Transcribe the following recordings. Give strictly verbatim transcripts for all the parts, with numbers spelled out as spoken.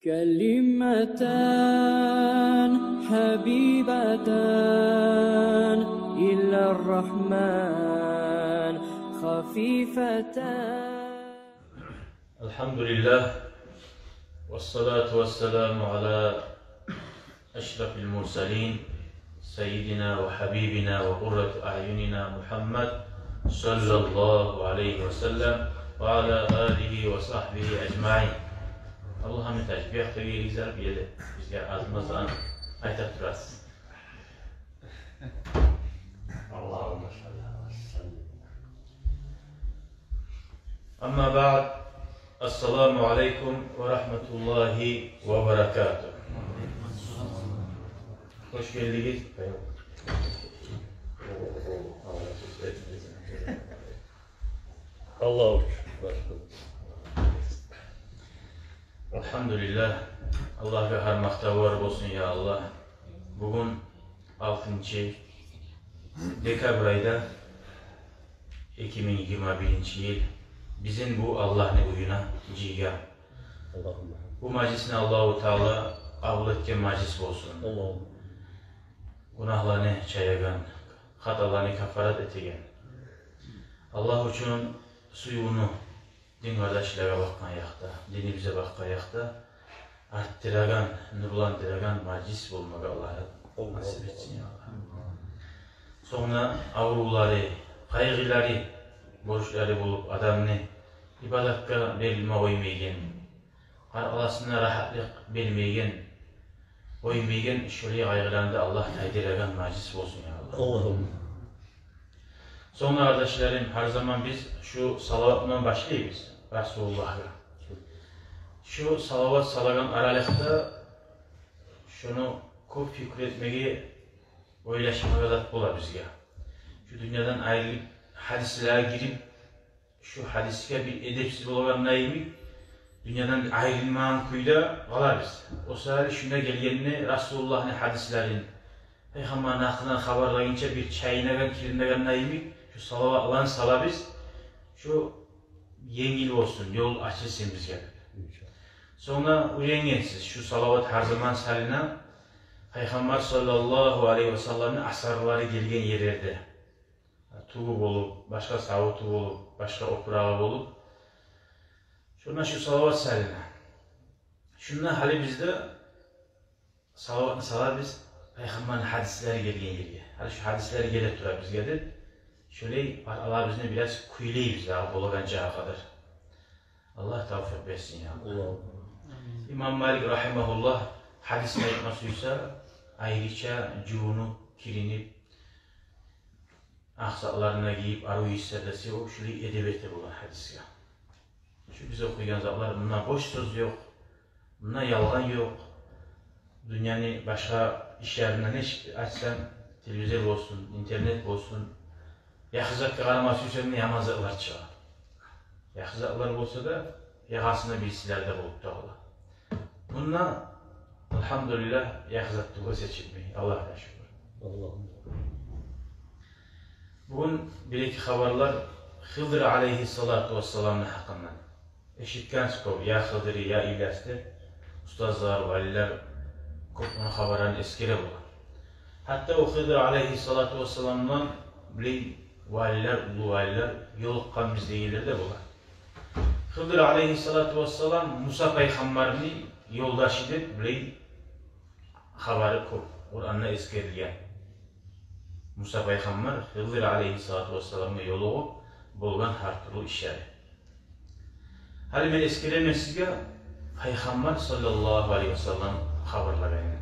كلمتان حبيبتان إلى الرحمن خفيفتان. الحمد لله، والصلاة والسلام على أشرف المرسلين سيدنا وحبيبنا وقرة أعيننا محمد صلى الله عليه وسلم وعلى آله وصحبه أجمعين. Аллагьны тажбигь этегиз, бизге аз-маз айта турасыз. اللهم صل وسلم. أما بعد، السلام عليكم ورحمة الله وبركاته. Хош гелдигиз. Аллагь учун. Альгьамдулиллагь. Аллагьгъа гьар макътавлар болсун, я Аллагь. Бугюн алтынчы декабрь айда, эки минг йигирма биринчи йыл, бизин бу Аллагьны уьюне жыйгъан. Аллагьумма. Бу мажлисни Аллагьу Таала къабул этген мажлис болсун. Аллагьумма. Гюнагьланы чаягъан, хаталаны каффарат этеген, Аллагь учун сюювню дин къардашлагъа бакъгъан якъда, динибизге бакъгъан якъда артдырагъан, нурландырагъан мажлис болмагъа Аллагь насип этсин, я Аллагь. Сонг да аврувлары, къайгъылары, борчлары болуп, адамны ибадатгъа берилме къоймайгъан, къаркъарасына рагьатлыкъ бермейген, къоймайгъан шолай къайгъыланы да Аллагь тайдырагъан мажлис болсун, я Аллагь. Аллагьумма. Сонг да, къардашларым, гьар заман биз шу салават булан башлайбыз Расулуллагьгъа. Шу салават салагъан аралыкъда шуну кёп фикру этмеге, ойлашмагъа зат бола бизге. Шу дюньядан айрылып, гьадислеге гирип, шу гьадисге бир эдепсиз болагъанда йимик, дюньядан айрылмагъан кюйде къалабыз. О саялы шунда гелгенде Расулуллагьны гьадислерин, Пайхаммарны гьакъындан хабарлагъанча бир чайнагъан, киринегенде йимик, шу салаватланы салабыз. Шу енгил болсун, ёл ачылсын бизге деп. Сонг да уьйренгенсиз, шу салават гьар заман салына Пайхаммар саллаллагьу алайгьи васалламны асарлары гелген ерлерде. Тюгю болуп, башгъа савуту болуп, башгъа опурагъы болуп, шонда шу салават салына. Шунда гьали биз де салаватны салабыз Пайхаммарны гьадислери гелген ерге. Гьали шу гьадислери геле тура бизге деп, шолай алабызны бираз кюйлейбиз дагъы болагъанчагъа къадар. Аллагь тавфикъ берсин, я Аллагь. Аллагь. Имам Малик рагьимагьуллагь гьадисни айтма сюйсе, айрыча жувунуп, киринип, акъсакъларына гийип, арив гийинсе де, шолай эдеп эте болгъан гьадисге. Шу биз охуйгъан затлар, мунда бош сёз ёкъ, мунда ялгъан ёкъ. Дюньяны башгъа ишлеринден нечик ачсанг, телевизор болсун, интернет болсун, яхшы затгъа къарама сюйсенг де, яман затлар чыгъа. Яхшы затлар болса да, ягъасына бирисилер де болуп да къала. Мунда, альгьамдулиллагь, яхшы зат тюгюл сечилмей. Аллагьгъа шюкюр. Аллагьумма. Бугюн бир-эки хабарлар Хидр алайгьиссалату вассаламны гьакъындан. Эшитгенсиз кёп, я Хидри, я Ильяс деп, устазлар, валилер кёп ону хабарларын эсгере болгъан. Гьатта о Хидр алайгьиссалату вассаламдан булай валилер, уллу валилер ёлукъгъанбыз дегенлер де бола. Хидр алайгьиссалату вассалам Муса пайхаммарны ёлдашы деп булай хабары кёп, Къуранда эсгерилген. Муса пайхаммар Хидр алайгьиссалату вассаламгъа ёлугъуп болгъан гьар тюрлю ишлери. Гьали мен эсгеремен сизге Пайхаммар саллаллагьу алайгьи васаллам хабарлагъанын.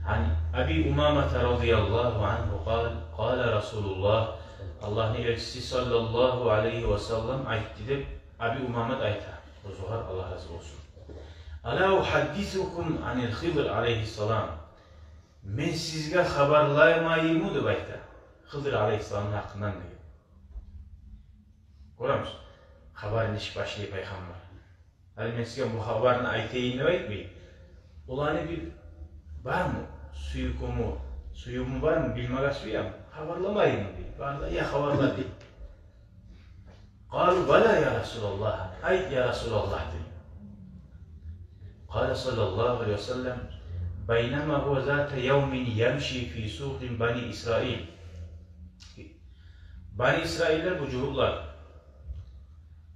عن أبي أمامة رضي الله عنه قال: قال رسول الله, Аллагьны элчиси саллаллагьу алайгьи васаллам айтды деп, Аби Умамат айта. Оьзюгер Аллагь рази болсун. ألا أحدثكم عن الخضر عليه السلام؟ Мен сизге хабарлаймайыммы деп айта. Хидр алайгьиссаламны гьакъындан деген. Гёремисиз, хабарын эшитип башлай пайхаммар. Гьали мен сизге бу хабарны айтайым деп айтмай. Оланы бир бармы сюювюмю, сюювюмю бармы, билмеге сюемен. Хабарламаймы дей. Бар да, я хабарла дей. قالوا: بلى يا رسول الله. Айт, я Расулаллагь, дей. قال صلى الله عليه وسلم: بينما هو ذات يوم يمشي في سوق بني إسرائيل. Бани Исраиллер, бу жугьутлар.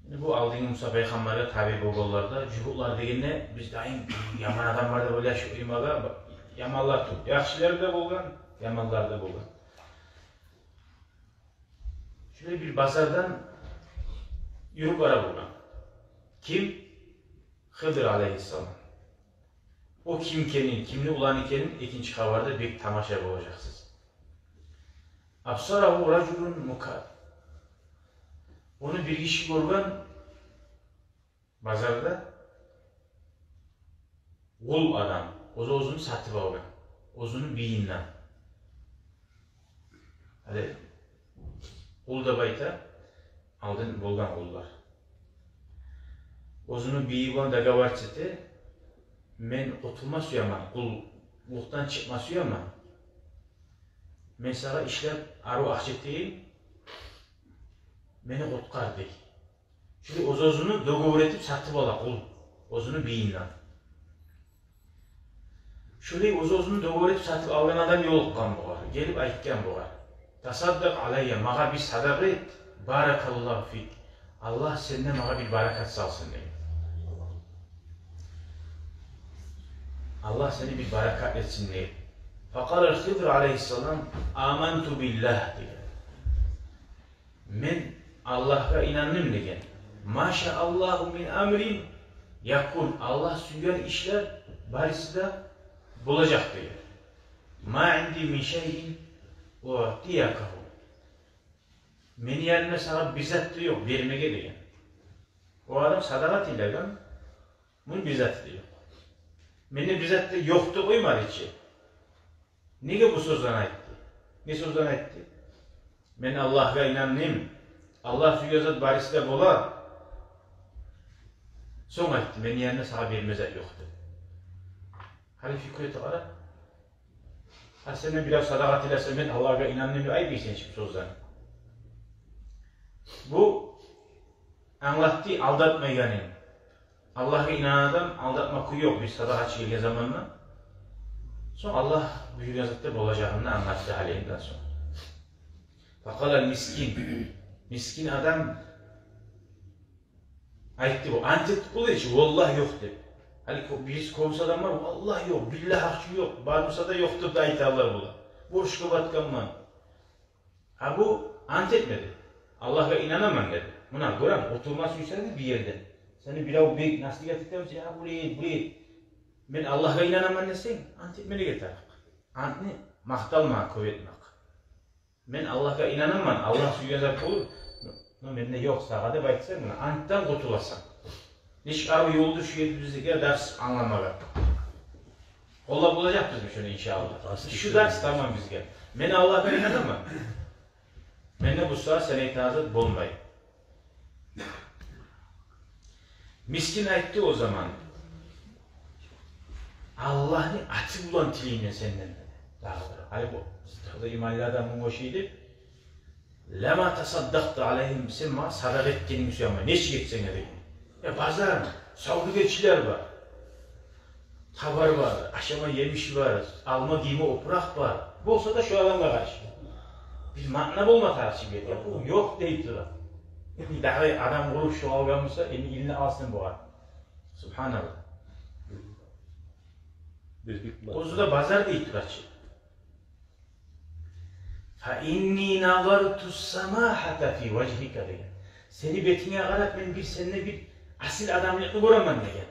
Яни бу алдынгы Муса пайхаммаргъа табиъ болгъанлар да, жугьутлар дегенде биз дайым яман адамлар деп ойлашып къоймагъа, яманлар тюгюл. Яхшылар да болгъан, яманлар да болгъан. Шулай бир базардан юрюп бара болгъан. Ким? Хыдыр алейгьиссалам. О ким экенин, кимни уланы экенин экинчи хабарда бек тамаша болажакъсыз. أبصره رجل مكاتب. Ону бир гиши гёрген базарда, къул адам, оьзю оьзюн сатып алгъан, оьзюню бийинден. Гьали къул деп айта, алдын болгъан къуллар. Оьзюню бийи булан договориться эте: «Мен къутулма сюемен, къуллукъдан чыкъма сюемен. Мен сагъа ишлеп арив акъча этейим, мени къуткъар», — дей. Шулай оьз-оьзюню договор этип сатып ала къул оьзюню бийинден. Шулай оьз-оьзюню договор этип сатып алгъан адам ёлукъгъан бугъар. Гелип айтгъан бугъар: «تصدق علي, магъа бир садагъа эт, بارك الله فيك. Аллагь сенде магъа бир баракат салсын», — деген. «Аллагь сени бир баракат этсин», — деген. فقال الخضر عليه السلام: آمنت بالله, — деген. «Мен Аллагьгъа инандым, — деген. — ما شاء الله من أمر يكون, Аллагь сюйген ишлер барысы да болажакъ, — деген. — ما عندي من شيء أعطيكه. Мени янымда сагъа бир зат да ёкъ бермеге», — деген. О адам садагъа тилеген, муну бир заты да ёкъ. Менде бир зат да ёкъ деп къоймады чы. Неге бу сёзлени айтды? Не сёзлени айтды? «Мен Аллагьгъа инандым, Аллагь сюйген зат барысы да бола». Сонг айтды: «Мени янымда сагъа берме зат ёкъ», — деп. Гьали фикру этип къара. Гьа, сенден бирев садагъа тилесе, «Мен Аллагьгъа инандым», — деп айтмайсан чы бу сёзлени. Бу англатды алдатмайгъанын. Аллагьгъа инангъан адам алдатма кюй ёкъ бир садагъачы гелген заманда. Сонг Аллагь буюргъан затда болажагъын англатды гьалинден сонг. فقال المسكين. Мискин адам айтды бу, ант этип къойду чы, «Валлагь, ёкъ», — деп. Гьали кё-, биз кёбюсю адамлар, «Валлагь, ёкъ, биллагь, акъча ёкъ, бар буса да ёкъ», — деп де айталар булар. «Борчгъа батгъанман». А бу ант этмеди. «Аллагьгъа инанаман», — деди. Муна гёрем, къутулма сюйсенг бир ерден, сени бирев бек насигьат этемен, сен: «Я, булай эт, булай эт, мен Аллагьгъа инанаман», — десенг, ант этмеге тарыкъ. Антны макъталма кёп этмек. «Мен Аллагьгъа инанаман, Аллагь сюйген зат болур, но менде ёкъ сагъа», — деп айтсанг, муна антдан къутуласан. Нечик арив ёлду шу ерде бизге дарс англамагъа. Къоллап болажакъбызмы шуну, иншааллагь? Шу дарс таман бизге. «Мен Аллагьгъа инанаман. Менде бу сагьат сен айтагъан зат болмай». Мискин айтды о заман: «Аллагьны аты булан тилеймен сенден», — деди. Дагъы бир. Гьали бу, дагъы да иманлы адам мунга шей деп: «لما تصدقت عليهم, сен магъа садагъа этгенинг сюемен, нечик этсенг де», — деген. Я, базар, савдюгерчилер бар. Товар бар, ашама емиш бар, алма, гийме опуракъ бар. Болса да шу адамгъа къаршы бир маъна болма тарыкъ чы бу ерде. Ёкъ, ёкъ дей тура. Дагъы адам къуруп шу алгъан буса, энни илине алсын бугъар. Субгьаналлагь. Оьзю де базар дей тура чы. «فإني نظرت السماحة في وجهك», — деген. Сени бетинге къарап, мен бир сенде бир асил адамлыкъны гёремен, — деген.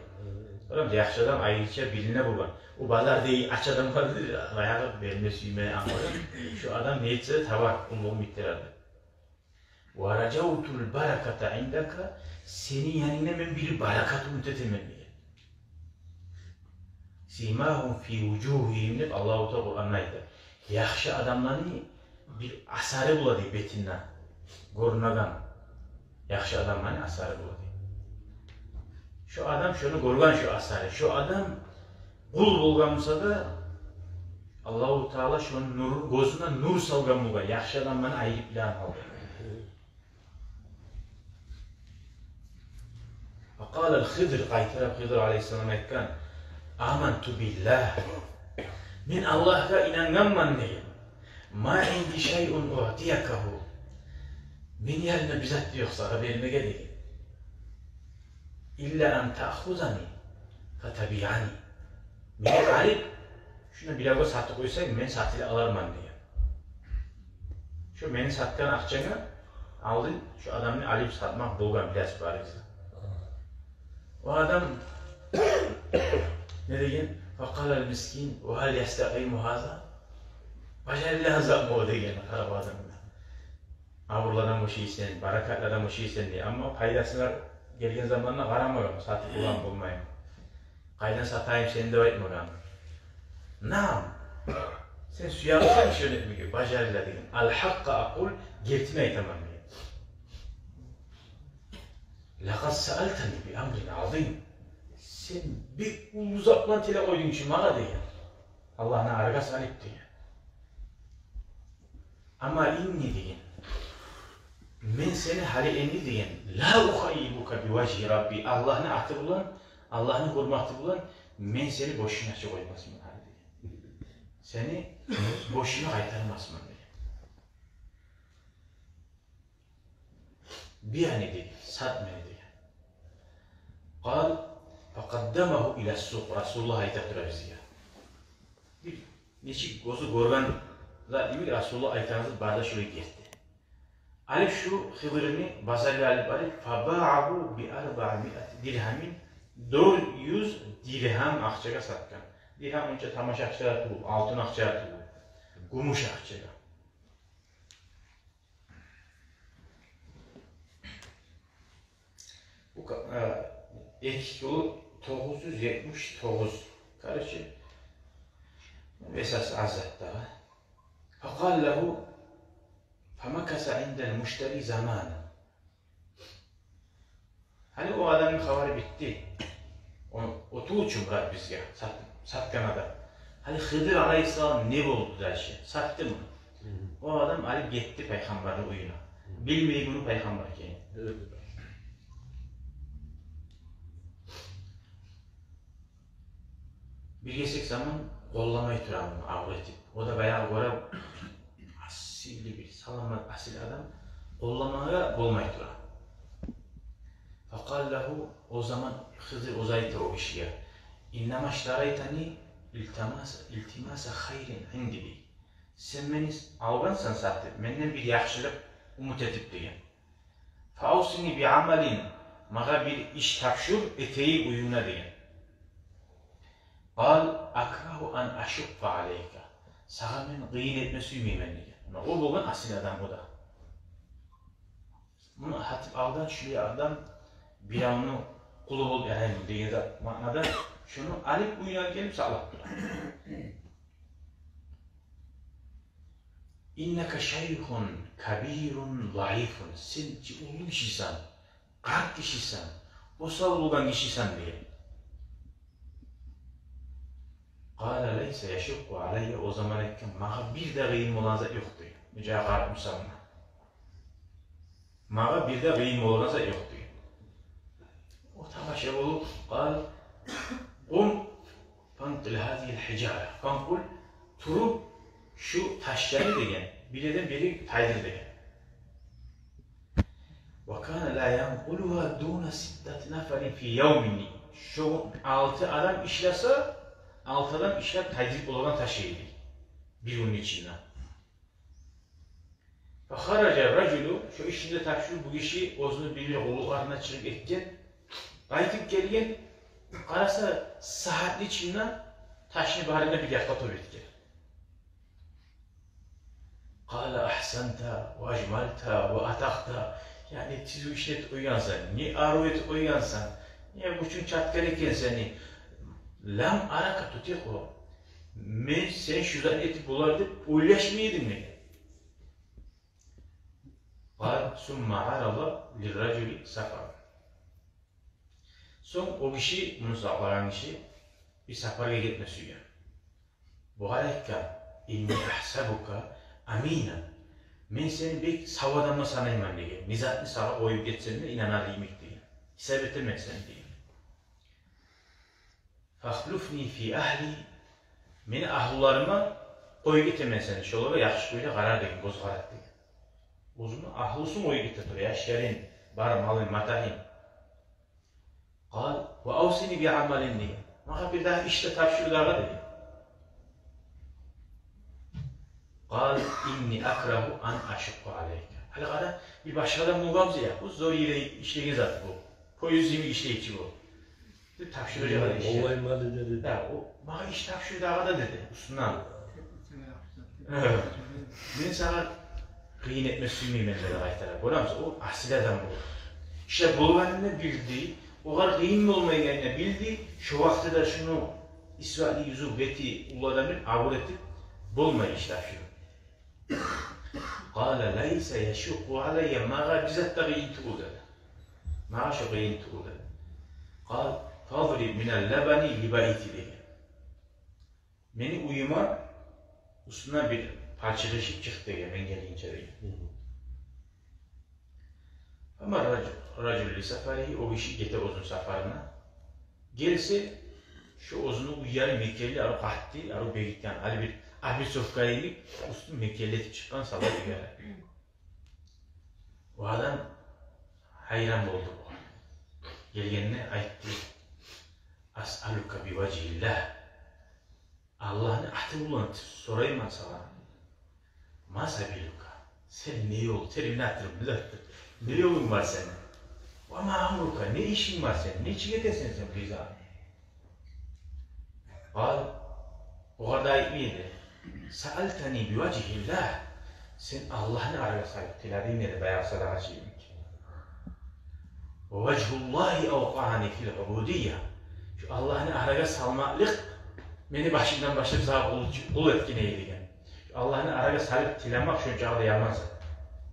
Гёремисиз, яхшы адам айрыча билине болгъан. О базар дей, ач адам бар дей, баягъы берме сюймей, англадынг. Шу адам не этсе де табар, къуллугъун битдирер деп. «ورجوت البركة عندك, сени янынгда мен бир баракат умут этемен», — деген. «سيماهم في وجوههم», — деп Аллагьу Таала Къуранда айта. Яхшы адамланы бир асары бола дей бетинде. Гёрюнеген яхшы адамланы асары бола дей. Шу адам шуну гёрген, шу асары. Шу адам къул болгъан буса да, Аллагьу Таала шону нур, гёзюне нур салгъан болгъан, яхшы адамланы айырып билеген болгъан. فقال الخضر, къайтарып Хыдыр алейгьиссалам айтгъан: «Аманту биллагь». Мен Аллагьгъа инангъанман деген. «Ма инди шайъун уътиякагьу». Мени янымда бир зат да ёкъ сагъа бермеге деген. «Илла ан таъхузани фатабиъани». Мени алып, шуну биревге сатып къойсанг, мен сатып аларман деген. Шо мени сатгъан акъчанга алдын шо адамны алып сатмакъ болгъан, билесиз барыгъыз да. О адам не деген? «Факъала ал-мискин: ва гьал ястакъиму гьаза?» Бажарылагъан затмы о деген, къара, о адам да. Авурлардан бошайсан, баракатлардан бошайсан дей. Амма пайдасына гелген заманда къарамагъан, сатып боламы, болмаймы. Къайдан сатайым сени деп айтмагъан. Наам. Сен сюе бусанг шону этмеге, бажарыла деген. «Ал-гьакъкъа акъул», гертини айтаман деген. «Лакъад саалтани би амрин азим». Сен бир уллу зат булан тилеп къойдунг чу магъа деген. Аллагьны арагъа салып деген. «Амма инни», — деген. «Мен сени гьали энни», — деген. «Ла ухаййибука би важгьи Рабби». Аллагьны аты булан, Аллагьны гьюрматы булан мен сени бошуна чы къоймасман гьали деген. Сени бошуна къайтармасман деген. «Биъни», — деген, «сат мени», — деген. Къал, факъаддамагьу ила ссукъ. Расулуллагь айта тура бизге. Бир нечик оьзю гёрген зат йимик, Расулуллагь айтгъан зат бары да шолай гетди. Алып шу Хидирни базаргъа алып барып, фабаагьу би арбаъ миати диргьамин, дёрт юз диргьам акъчагъа сатгъан. Диргьам онча тамаша акъча да тюгюл, алтын акъча да тюгюл, гюмюш акъчагъа. Бу ка-, э, эки кюлю тогъуз юз етмиш тогъуз. Короче, весасы аз зат дагъы. Факъала лагьу, фамакаса индал муштари заманан. Гьали о адамны хабары битди. О, о тюгюл чю мурат бизге, сат-, сатгъан адам. Гьали Хидир алайгьиссалам не болду дальше? Сатдымы? Мгм. О адам алып гетди пайхаммарны уьюне. Мгм. Билмей муну пайхаммар экенин. Эвет. Бир гесек заман къолламай тура муну, авур этип. О да баягъы гёре асил бир саламат, асил адам, къолламагъа болмай тура. Факъала лагьу, о заман Хизир оьзю айта о гишиге: «Иннама иштарайтани илтимаса, илтимаса хайрин инди», — дей. «Сен мени алгъансан сатып, менден бир яхшылыкъ умут этип», — деген. «Фаавсини би амалин, магъа бир иш тапшур, этейим уьюне», — деген. «Къал акрагьу ан ашукъкъа алайка». Сагъа мен къыйын этме сюймеймен деген. Муна о болгъан асил адам о да. Муну сатып алгъан шулай адам биревню къулу болуп яраймы деген зат маънада шуну алып уьюне алып гелип сакълап тура. «Иннака шайхун кабирун заифун». Сен чи уллу гишисен, къарт гишисен, осал болгъан гишисен деген. Къала лайса яшукъкъу алайя, о заман айтгъан, магъа бир де къыйын болгъан зат ёкъ деген. Муна жагъа къарап турсам да. Магъа бир де къыйын болгъан зат ёкъ деген. О тамаша болуп, къал, къум фанкъул гьазигьил гьижара. Фанкъул, туруп шу ташланы деген, бириден бири тайдыр деген. Ва кана ла янкъулугьа дуна ситтати нафарин фи явмин. Шо алты адам ишлесе, алты адам ишлеп тайдырып болагъан таш эди бир гюнню ичинде. Фахаража ражулу, шо ишни де тапшуруп, бу гиши оьзюню бир-бир къуллукъларына чыгъып гетген. Къайтып гелген, къараса, сагьатны ичинде ташны барын да бир якъгъа тёбетген. Къала: «Агьсанта ва ажмалта ва атакъта». Яни, тюзюв ишни этип къойгъансан, не арив этип къойгъансан, не учун чаткъан экен сени. «Лам арака тутикъу». Мен сен шу затны этип болар деп ойлашмай эдим мен. Къала: «Сумма арада лирражули сафар». Сонг о гиши, муну сакълагъан гиши, бир сапаргъа гетме сюе. Бугъар айтгъан: «Инни агьсабука аминан». Мен сени бек сав адамгъа санайман деген. Не затны сагъа къоюп гетсем де, инанар йимик деген. Гьисап этемен сени деген. «Ахлуфни фи ахли, мени агьлуларыма къой гетемен сени, шолагъа яхшы кюйде къара», — деген, гёз къарат деген. Оьзюню агьлусун къой гете тура, яшларын, бар малын, матагьын. Къал: «Ва авсини би амалин», — деген. «Магъа бирдагъы иш де тапшур дагъы», — деген. Къал: «Инни акрагьу ан ашукъкъа алайка». Гьали къара, бир башгъа адам болгъан буса, я, бу зор ерде ишлеген зат бу. Поезд йимик ишлейчи бу. Деп тапшуражакъ адам ишге. Олай ма деди? Да, о, «Магъа иш тапшур дагъы да», — деди, уьстюнден. Мен сагъа къыйын этме сюймеймен деди, къайтарып. Гёремисиз, о асил адам бу. Ишлеп болгъанын да билди, огъар къыйын болмайгъанын да билди. Шо вакътиде шуну исбатлы юзю, бети уллу адамны абур этип болмай иш тапшуруп. Къала: «Лайса яшукъкъу алайя», магъа бир зат да къыйын тюгюл деди. Магъа шо къыйын тюгюл деди. Къал: «Фадриб минал лабани ли байти», — деген. Мени уьюме уьстюне бир палчыкъ ишип чыкъ деген, мен гелгинче деген. Амма ражу-, ражул ли сафаригьи, о гиши гете оьзюню сапарына. Гелсе, шо оьзюню уьйлери мекенли, арив къатты, арив бегитген, гьали бир облицовка йимик уьстюн мекенли этип чыкъгъан, сала уьйлери. О адам гьайран болду бугъар. Гелгенде айтды: «Асъалука би важгьиллагь». Аллагьны аты булан сорайман сагъа. Ма сабилука? Сен не ёл? Терминатор, билатор. Не ёлунг бар сени? Ва ма амрука? Не ишинг бар сени? Нечик этесен сен бизге? Къал, огъар да айтмай эди. Саалтани би важгьиллагь. Сен Аллагьны арагъа салып тилединг эди, баягъы садагъачы йимик. Ва важгьуллагьи авкъаани фил убудия. Шу Аллагьны арагъа салмакълыкъ мени башымдан башлап сагъа къул, къул этген эди деген. Шу Аллагьны арагъа салып тилемек шончакъы да яман зат.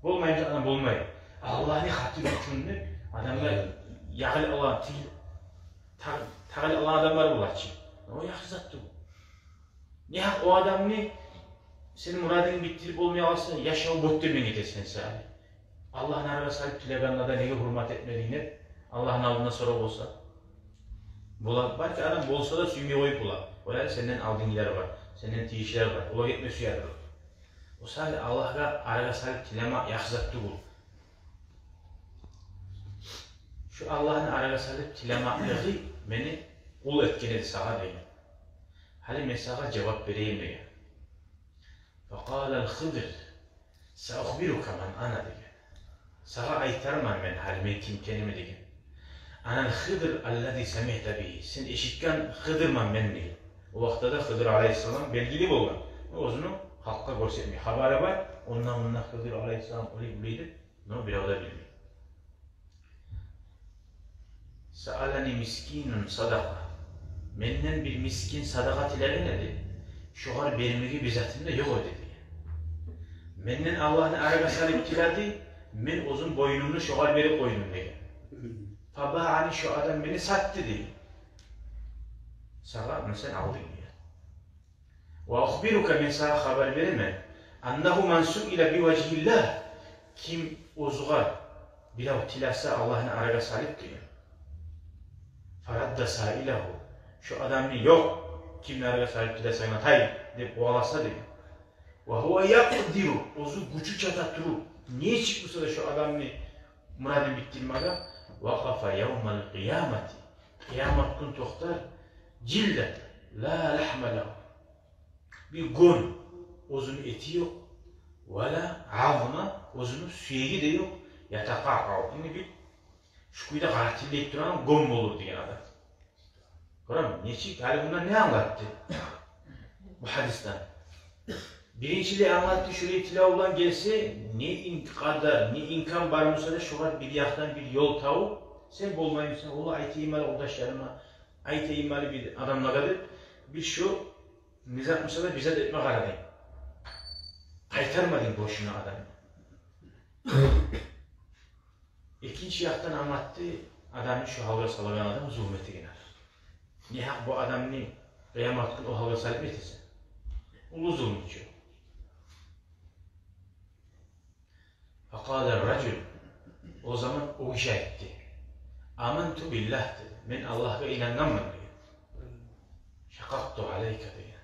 Болмаймы, адам болмай. Аллагьны хатири учун деп адамлар ягъылып алагъан, тил, тагъ-, тагъылып алагъан адамлар бола чы. О яхшы зат тюгюл. Негьакъ о адамны сен мурадынгны битдирип болмай къалса, яшаву бётдюрмен гетесен сен. Аллагьны арагъа салып тилегенде де неге гьюрмат этмединг деп Аллагьны алдында сорав болса. Бола, балки, адам болса да сюймей къоюп бола. Олар сенден алдынгылар бар, сенден тийишлер бар. Олар гетме сюедир. О саялы Аллагьгъа арагъа салып тилемек яхшы зат тюгюл. Шу Аллагьны арагъа салып тилемеклиги мени къул этген эди сагъа деген. Гьали мен сагъа жавап берейим деген. Факъала ал-Хидр: «Саухбирука ман ана», — деген. Сагъа айтарман мен гьали мен ким экенимни деген. «Ана ал-Хидр аллази самиъта бигьи». Сен эшитген Хидирман мен деген. О вакътиде Хидир алайгьиссалам белгили болгъан. Оьзюню халкъгъа гёрсетмей. Хабары бар, онда-мунда Хидир алайгьиссалам олай-булай деп, но бирев де билмей. «Саалани мискинун садакъа». Менден бир мискин садакъа тилеген эди. Шогъар бермеге бир затым да ёкъ эди деген. Менден Аллагьны арагъа салып тиледи, мен оьзюм бойнумну шогъар берип къойдум деген. «Фабаъани», шо адам мени сатды деген. Сагъа, муна сен алдынг деген. «Ва ухбирука», мен сагъа хабар беремен. «Аннагьу ман суила би важгьиллагь», ким оьзюне бирев тилесе Аллагьны арагъа салып деген. «Фарадда саилагьу», шо адамны, «Ёкъ, кимни арагъа салып тилесенг де, тай», деп къуваласа деген. «Ва гьува якъдиру», оьзю гючю чата туруп, нечик буса да шо адамны мурадын битдирмеге. «Вакъафа явмал къиямати», къыямат гюн токътар, «жиллатан ла лагьма лагьу», бир гён, оьзюню эти ёкъ, «ва ла азма», оьзюню сюеги де ёкъ, «ятакъаъкъаъу». Энни бир шу кюйде къартыллап турагъан гён болур деген адам. Гёремисиз, нечик, гьали мундан не англатды бу гьадисден? Биринчилей англатды, шолай тилев булан гелсе, не ин-, къадар, не имкан бар буса да, шогъар бир якъдан бир ёл табып, сен болмаймысан, олай айтайым гьали къурдашларыма, айтайым гьали бир адамлагъа деп, бир шо не зат буса да бир зат этме къарадынг. Къайтармадынг бошуна адамны. Экинчи якъдан англатды, адамны шо гьалгъа салагъан адам зулму этеген адам. Негьакъ бу адамны къыямат гюн о гьалгъа салып нетесен? Уллу зулмучу. Факъала ар-ражул, о заман о гиши айтды: «Аманту биллагь», — деди. «Мен Аллагьгъа инангъанман», — деди. «Шакъакъту алайка», — деген.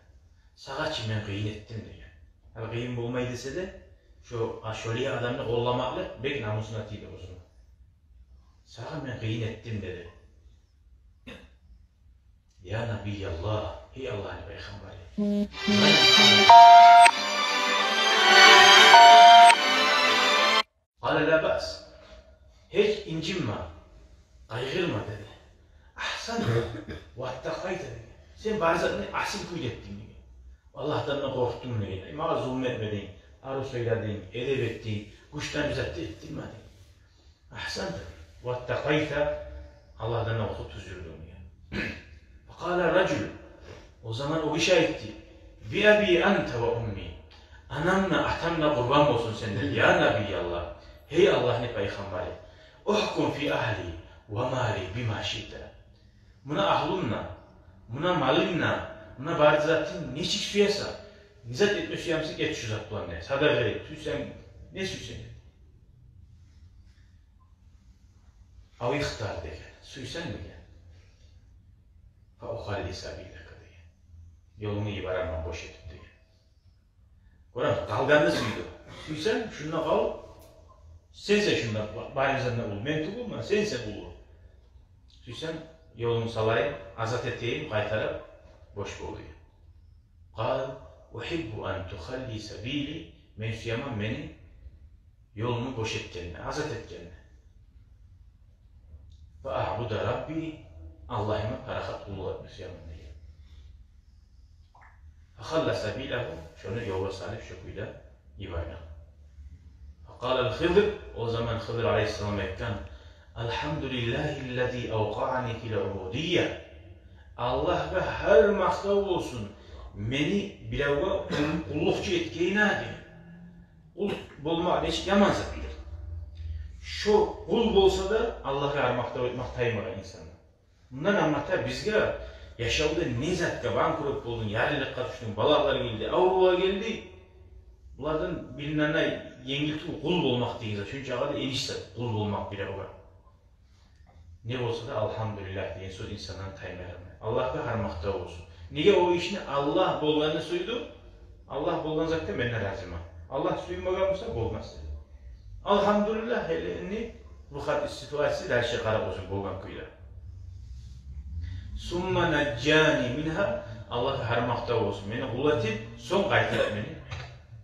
«Сагъа чы мен къыйын этдим», — деген. Гьали къыйын болмай десе де, шо, а, шолай адамны къолламакълыкъ бек намусуна тийди оьзюню. «Сагъа мен къыйын этдим», — деди. «Я Набияллагь, гьей Аллагьны пайхаммары». «Къала ла баъс». «Гьеч инжинме, къайгъырма», — деди. «Агьсанта ваттакъайта», — деди. «Сен бар затны асил кюйде этдинг», — деди. «Аллагьдан да къоркъдунг», — деди. «Магъа зулму этмединг, арив сёйлединг, эдеп этдинг, гючден бир зат да этдирмединг. Агьсанта ваттакъайта, Аллагьдан да къоркъуп тюз юрюдюнг», — деген. Факъала ражул. О заман о гиши айтды: «Би аби анта ва умми». «Анам да, атам да къурбан болсун сенден, я Набияллагь, гьей Аллагьны пайхаммары. Ухкум фи агьли ва мали бима шиъта». Муна агьлюм де, муна малынг да, муна бары затынг, нечик сюесен, не зат этме сюемисен, эт шу зат булан, не садагъа эт, сюйсенг, не сюйсенг эт. «Ав ихтар», — деген, сюйсенг, деген. «Фа ухалли сабилака», — деген. «Ёлунгну йиберемен бош этип», — деген. Гёремисиз, къалгъанны сюйдю. «Сюйсенг, шунда къал. Сенсен шунда ба-, барыбыздан да уллу. Мен тюгюлмен, сенсен уллу. Сюйсенг, ёлунгну салайым, азат этейим, къайтарып, бош бол», — деген. «Къала: ухиббу ан тухалли сабили». Мен сюемен мени ёлумну бош этгенни, азат этгенни. «Фа аъбуда Рабби», Аллагьыма парахат къуллукъ этме сюемен деген. «Фа халла сабилагьу», шону ёлгъа салып, шо кюйде йиберген. «Фа къала ал-Хидр», о заман Хидр алайгьиссалам айтгъан: «Алгьамдулиллагьи ллази авкъаани фил убудия». Аллагьгъа гьар макътав болсун, мени биревге къуллукъчу этгенине деген. Къул болмакъ нечик яман затдыр. Шо къул болса да, Аллагьгъа гьар макътав этмек таймагъан инсандан. Мундан англата бизге, яшавда не затгъа, банкрот болдунг, ярлылыкъгъа тюшдюнг, балагьлар гелди, аврувлар гелди. Булардан биринден де енгил тюгюл къул болмакъ деген зат. Шунчагъа да эниш зат къул болмакъ биревге. Не болса да, «Алгьамдулиллагь» деген сёз инсандан таймай. Аллагьгъа гьар макътав болсун. Неге о ишни Аллагь болгъанны сюйдю? Аллагь болгъан затгъа мен де разимен. Аллагь сюймеген буса, болмас эди. «Алгьамдулиллагь», гьали энни бу хат ситуация дальше къарап болсун болгъан кюйде. «Сумма нажжани мингьа», Аллагьгъа гьар макътав болсун, мени къул этип, сонг къайтарып мени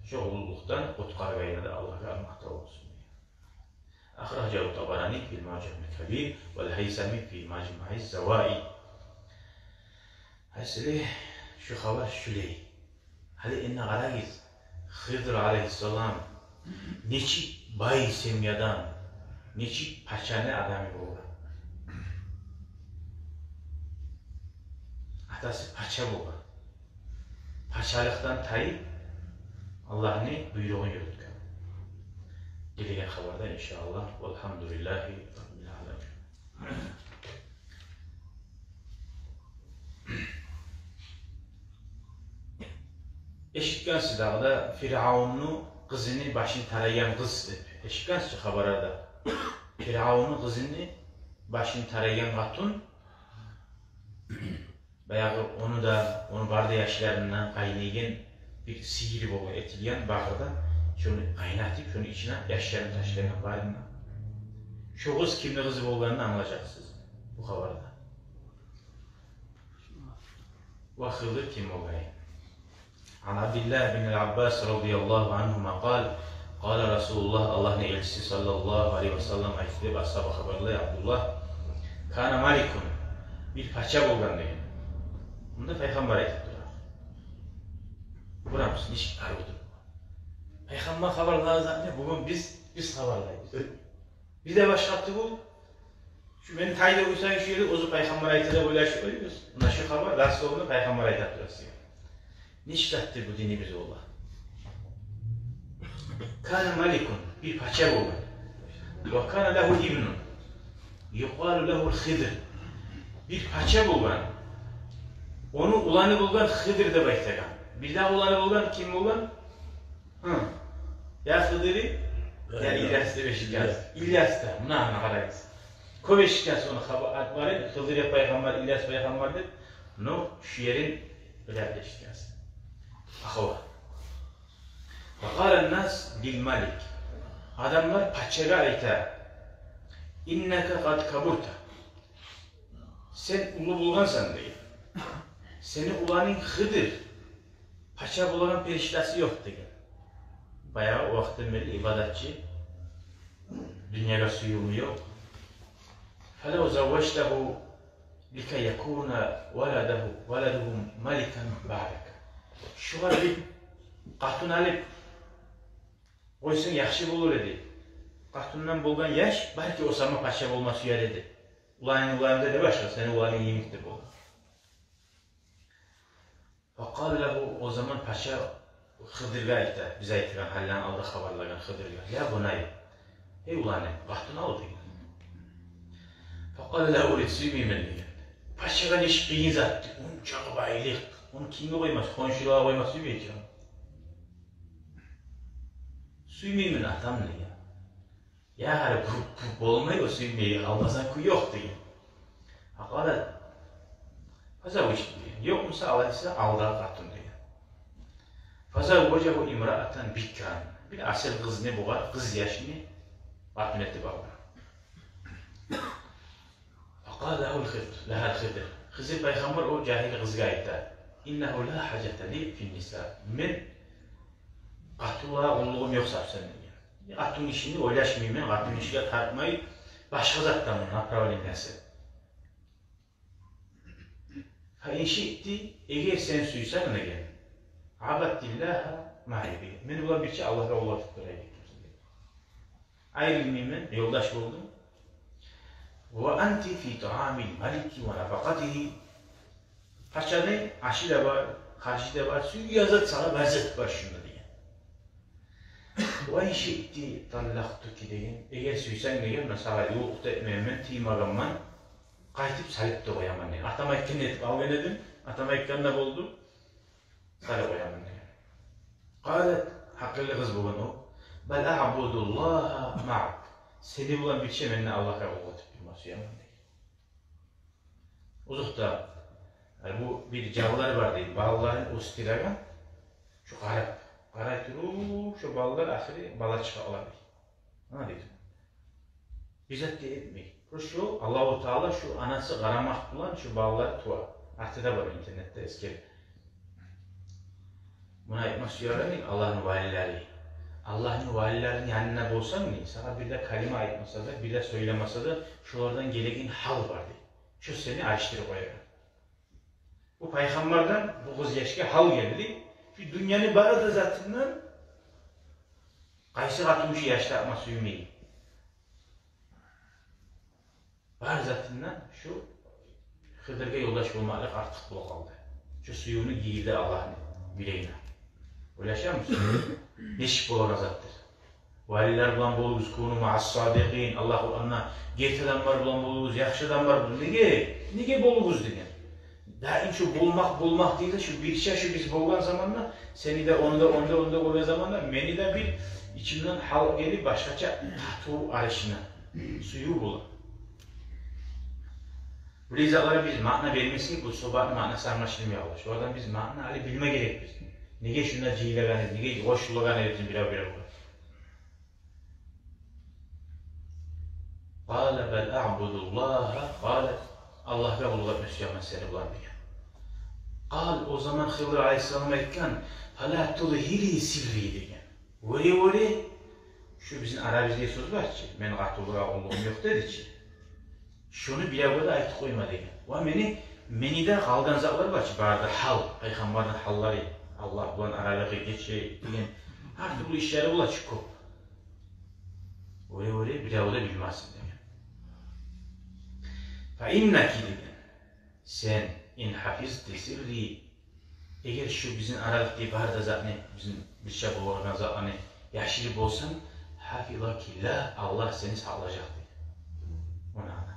шо къуллукъдан къутгъаргъанына да Аллагьгъа гьар макътав болсун. «Ахражагьу Табарани фил Муъжамил Кабир вал Гьайсами фи Мажмаиз Заваид». Гьасили, шу хабар шулай. Гьали энни къарагъыз, Хидр алайгьиссалам нечик бай семьядан, нечик пачаны адамы болгъан. Атасы пача болгъан. Пачалыкъдан тайып, Аллагьны буйругъун юрютген. Гелеген хабарда, иншааллагь. Валгьамдулиллагьи раббил аламин. Эшитгенсиз дагъы да Фиръавунну къызыны башын тарайгъан къыз деп. Эшитгенсиз чи хабарларда. Фиръавунну къызыны башын тарайгъан къатын. Баягъы ону да, ону бары да яшларындан къайнайгъан бир сыйыры болгъан, этилген багъырда, шону къайнатып, шону ичине яшларын ташлагъан барын да. Шо къыз кимни къызы болгъанын англажакъсыз бу хабарда. Ва Хидр ким болгъан? Ан Абдиллагь бин ал-Аббас радияллагьу ангьума къала: къала Расулуллагь, Аллагьны элчиси саллаллагьу алайгьи ва саллам айтды деп, асгьаба хабарлай, Абдуллагь: кана маликун, бир пача болгъан деген. Мунда пайхаммар айтып тура. Гёремисиз, нечик арив. Пайхаммар хабарлагъан затны бугюн биз, биз хабарлайбыз. Биз де башгъа тюгюл. Шу мени тайда уйсай шу ерде оьзю пайхаммар айта деп ойлашып къоябыз. Муна шу хабар дословно пайхаммар айтып тура сизге. Нечик затдыр бу динибиз, валлагь. Кана маликун, бир пача болгъан. Ва кана лагьу ибнун, юкъалу лагьу Хидр. Бир пача болгъан. Ону уланы болгъан, Хидр деп айтагъан. Бир дагъы уланы болгъан, ким болгъан? Гьы. Я Хидри, я Ильяс деп эшитгенсиз. Ильяс да, муна, муна къарагъыз. Кёп эшитгенсиз ону хабар, атларын, Хидри пайхаммар, Ильяс пайхаммар деп. Ну, шу ерин биле эшитгенсиз. Ахава. Ва къала ан-нас лил-малик. Адамлар пачагъа айта: «Иннака къад кабурта». Сен уллу болгъансан, деген. Сени уланынг Хыдыр, пача болагъан периштасы ёкъ, деген. Баягъы вакътиден берли ибадатчы, дюньягъа сюювю ёкъ. Фалав завважтагьу ликай якуна валадагьу, валадугьу маликан баъдака. Шугъар бир къатын алып къойсанг, яхшы болур эди. Къатындан болгъан яш, балки, о сама пача болма сюер эди. Уланынг, уланынг да не башгъа, сени уланынг йимик де болур. Факъала лагьу, о заман пача Хыдыргъа айта, биз айтгъан гьалланы алда хабарлагъан Хыдыргъа: «Я бунайя, гьей уланым, къатын ал», – деген. Факъала ла урид, сюймеймен деген. Пачагъа нечик къыйын затды, ончакъы байлыкъ, ону кимге къоймас, хоншулагъа къоймас сюймей экен. «Сюймеймен, атам», – деген. Я гьали, бу, бу болмай, о сюймей, алмасанг кюй ёкъ деген. Факъала: «Фазаввижту», – деген. «Ёкъ буса, алайса, ал дагъы къатын», – деген. Фазавважагьу имраатан бикран. Бир асил къызны, бугъар къыз яшны къатын этип алды. Факъала лагьул Хидр, лагьал Хидр. Хизир пайхаммар о жагьил къызгъа айта: «Иннагьу ла гьажата ли фин-ниса». Мен къатынлагъа къуллугъум ёкъ сав сен, деген. Къатын гишини ойлашмайман, къатын гишиге тартмай, башгъа затдан муну направлениясы. Фа ин шиъти, эгер сен сюйсенг, деген, абадтиллагьа маи, деген. Мени булан бирче Аллагьгъа къуллукъ этип турай, деген. Айрылмайман, ёлдаш болдум. Ва анти фи таамил малики ва нафакъатигьи. Пачаны ашы да бар, харжы да бар, сюйген зат сагъа бар зат бар шунда, деген. Ва ин шиъти таллакътуки, деген. Эгер сюйсенг, деген, мен сагъа ювукъ да этмеймен, тиймегенмен, къайтып салып да къояман, деген. Атам айтгъан этип алгъан эдим, атам айтгъан да болду, салып къояман, деген. Къалат, гьакъыллы къыз болгъан о: «Бал аъбудуллагьа маъак». Сени булан бирче мен де Аллагьгъа къуллукъ этип турма сюемен, деген. Озокъда, э, бу бир жанлар бар дей, балаларын оьсдюреген, шо къарап, къарай туруп, шо балалар ахыры бала чыгъа алар дей. Ана дей. Бир зат да этмей. Шо Аллагьу Таала, шо анасы къарамакъ булан шо балалар тува. Аты да бар интернетде, эсгер. Муну айтма сюемен, Аллагьны валилери. Аллагьны валилерини янында болсанг, не, сагъа бир де калима айтмаса да, бир де сёйлемесе де, шолардан гелеген гьал бар дей. Шо сени алышдырып къоягъан. Бу пайхаммардан бу къыз яшгъа гьал гелди. Шу дюньяны бары да затындан къайсы къатын шу яшда атма сюймей? Бар затындан шу Хыдыргъа ёлдаш болмакълыкъ артыкъ болуп къалды. Шу сюювню гийирди Аллагьны билегине. Ойлашамысыз? Нечик болагъан затдыр? Валилер булан болугъуз, куну маъас-садикъин. Аллагь Къуранда: «Герти адамлар булан болугъуз, яхшы адамлар булан». Неге? Неге болугъуз деген? Даим шу болмакъ, болмакъ дейди, шу бирче, шу биз болгъан заманда, сени де онда, онда, онда болгъан заманда, мени де бир ичимден гьал гелип, башгъача татыв алышына, сююв бола. Булай затлагъа биз маъна бермесек, бу согьбатны маънасы англашылмай къала. Шолардан биз маъна алып билме герекбиз. Неге шунда жыйылагъаны, неге къошулагъаны бизин бирев-биревге. Къала бал аъбудуллагьа, къала, Аллагьгъа къуллукъ этме сюемен сени булан деген. Къала, о заман Хыдыр алайгьиссалам айтгъан: «Фала тузгьири сирри», – деген. Вёре-вёре, шу бизин арабызда сёз бар чы, мен къатынлагъа къуллугъум ёкъ деди чи. Шону биревге де айтып къойма деген. Ва мени, мени де къалгъан затлар бар чы, бары да гьал, пайхаммарны гьаллары, Аллагь булан аралыгъы, гече деген, гьар тюрлю ишлери бола чы кёп. Вёре-вёре, бирев де билмесин деген. Фа иннаки деген. Сен, ин гьафизти сирри, эгер шу бизин аралыкъдагъы бары да затны, бизин бирче болгъан затланы яшырып болсанг, гьафизакиллагь, Аллагь сени сакълажакъ деген. Муна ана.